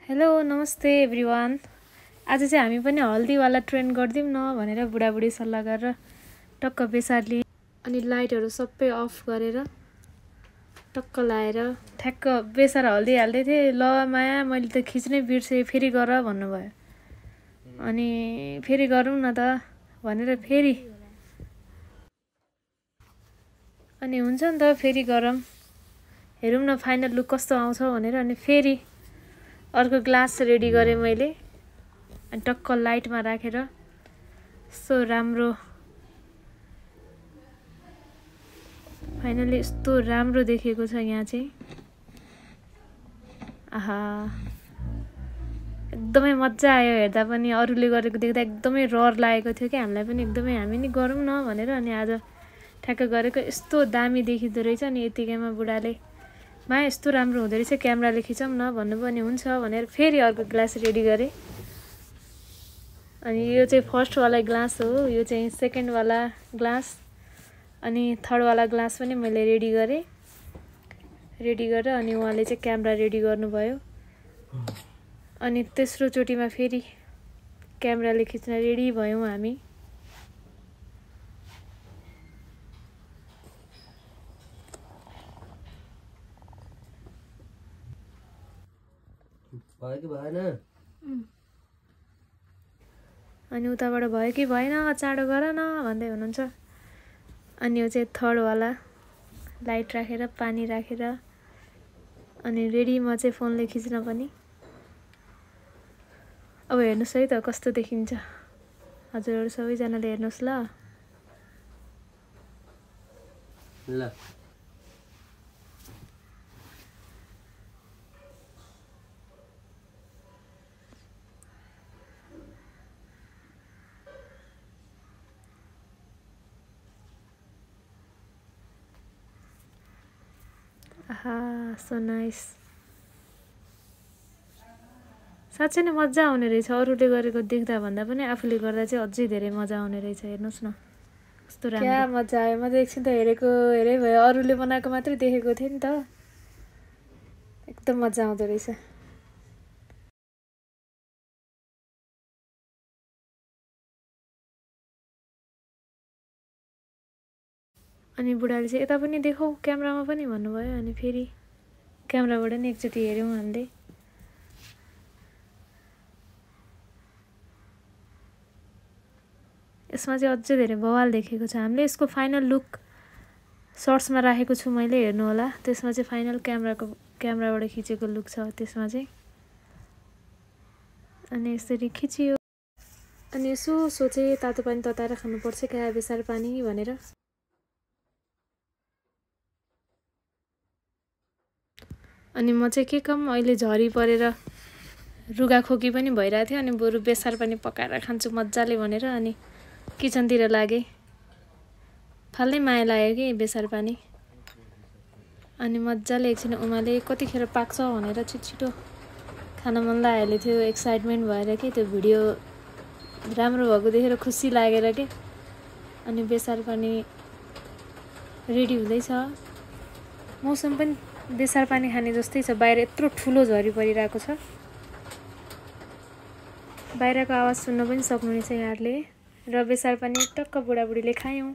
Hello नमस्ते everyone. आज चाहिँ हामी पनि हल्दीवाला ट्रेन गरिदिउँ न भनेर बुढाबुढी सल्लाह गरेर टक्क बेसार लिए अनि लाइटहरू सबै अफ गरेर टक्क लाएर ठ्याक्क बेसार हल्दी हाल्दै थिएँ। ल माया मैले त खिच्नै बिर्सेँ, फेरि गर भन्नुभयो। अनि फेरि गरौँ न त भनेर फेरि अनि हुन्छ नि त फेरि गरौँ, हेरौँ न फाइनल लुक कस्तो आउँछ भनेर। अनि फेरि अर्को ग्लास रेडी गरेँ मैले अनि टक्क लाइटमा राखेर यस्तो राम्रो फाइनली यस्तो राम्रो देखेको छ यहाँ चाहिँ। आहा एकदमै मजा आयो हेर्दा पनि, अरूले गरेको देख्दा एकदमै रहर लागेको थियो कि हामीलाई पनि एकदमै हामी नि गरौँ न भनेर। अनि आज ठ्याक्क गरेको यस्तो दामी देखिँदो रहेछ। अनि यतिकैमा बुढाले मा यस्तो राम्रो हुँदो रहेछ, क्यामेराले खिचौँ न भन्नुभयो। नि हुन्छ भनेर फेरि अर्को ग्लास रेडी गरेँ। अनि यो चाहिँ फर्स्टवाला ग्लास हो, यो चाहिँ सेकेन्डवाला ग्लास अनि थर्डवाला ग्लास पनि मैले रेडी गरेँ। रेडी गरेर अनि उहाँले चाहिँ क्यामेरा रेडी गर्नुभयो। अनि तेस्रो चोटिमा फेरि क्यामेराले खिच्न रेडी भयौँ हामी। अनि उताबाट भयो कि भएन चाँडो गर न भन्दै हुनुहुन्छ। अनि यो चाहिँ थर्डवाला लाइट राखेर पानी राखेर अनि रेडी म चाहिँ फोनले खिच्न पनि। अब हेर्नुहोस् है त कस्तो देखिन्छ। हजुरहरू सबैजनाले हेर्नुहोस् ल। आहा सो नाइस। साँच्चै नै मजा आउने रहेछ, अरूले गरेको देख्दा भन्दा पनि आफूले गर्दा चाहिँ अझै धेरै मजा आउने रहेछ। हेर्नुहोस् न कस्तो राम्रो, क्या मजा आयो। म त एकछिन त हेरेको हेरे भयो, अरूले बनाएको मात्रै देखेको थिएँ नि त। एकदम मजा आउँदो रहेछ। अनि बुढाले चाहिँ यता पनि देखाऊ क्यामेरामा पनि भन्नुभयो। अनि फेरि क्यामेराबाट नि एकचोटि हेऱ्यौँ हामीले। यसमा चाहिँ अझै धेरै बवाल देखेको छ हामीले। यसको फाइनल लुक सर्ट्समा राखेको छु मैले, हेर्नु होला। त्यसमा चाहिँ फाइनल क्यामेराबाट खिचेको लुक छ त्यसमा चाहिँ। अनि यसरी खिचियो। अनि यसो सोचेँ तातो पानी तताएर खानुपर्छ क्या बेसार पानी भनेर। अनि म चाहिँ के कम अहिले झरी परेर रुगाखोकी पनि भइरहेको थियो। अनि बरु बेसार पानी पकाएर खान्छु मजाले भनेर अनि किचनतिर लागेँ। फाल्नै माया लाग्यो कि बेसार पानी। अनि मजाले एकछिन उमाले कतिखेर पाक्छ भनेर छिटो खान मन लागिहाल्यो थियो। एक्साइटमेन्ट भएर कि त्यो भिडियो राम्रो भएको देखेर खुसी लागेर के। अनि बेसार पानी रेडी हुँदैछ। मौसम पनि बेसार पानी खाने जस्तै छ। बाहिर यत्रो ठुलो झरी परिरहेको छ, बाहिरको आवाज सुन्न पनि सक्नुहुनेछ यहाँहरूले। र बेसार पानी टक्क बुढाबुढीले खायौँ।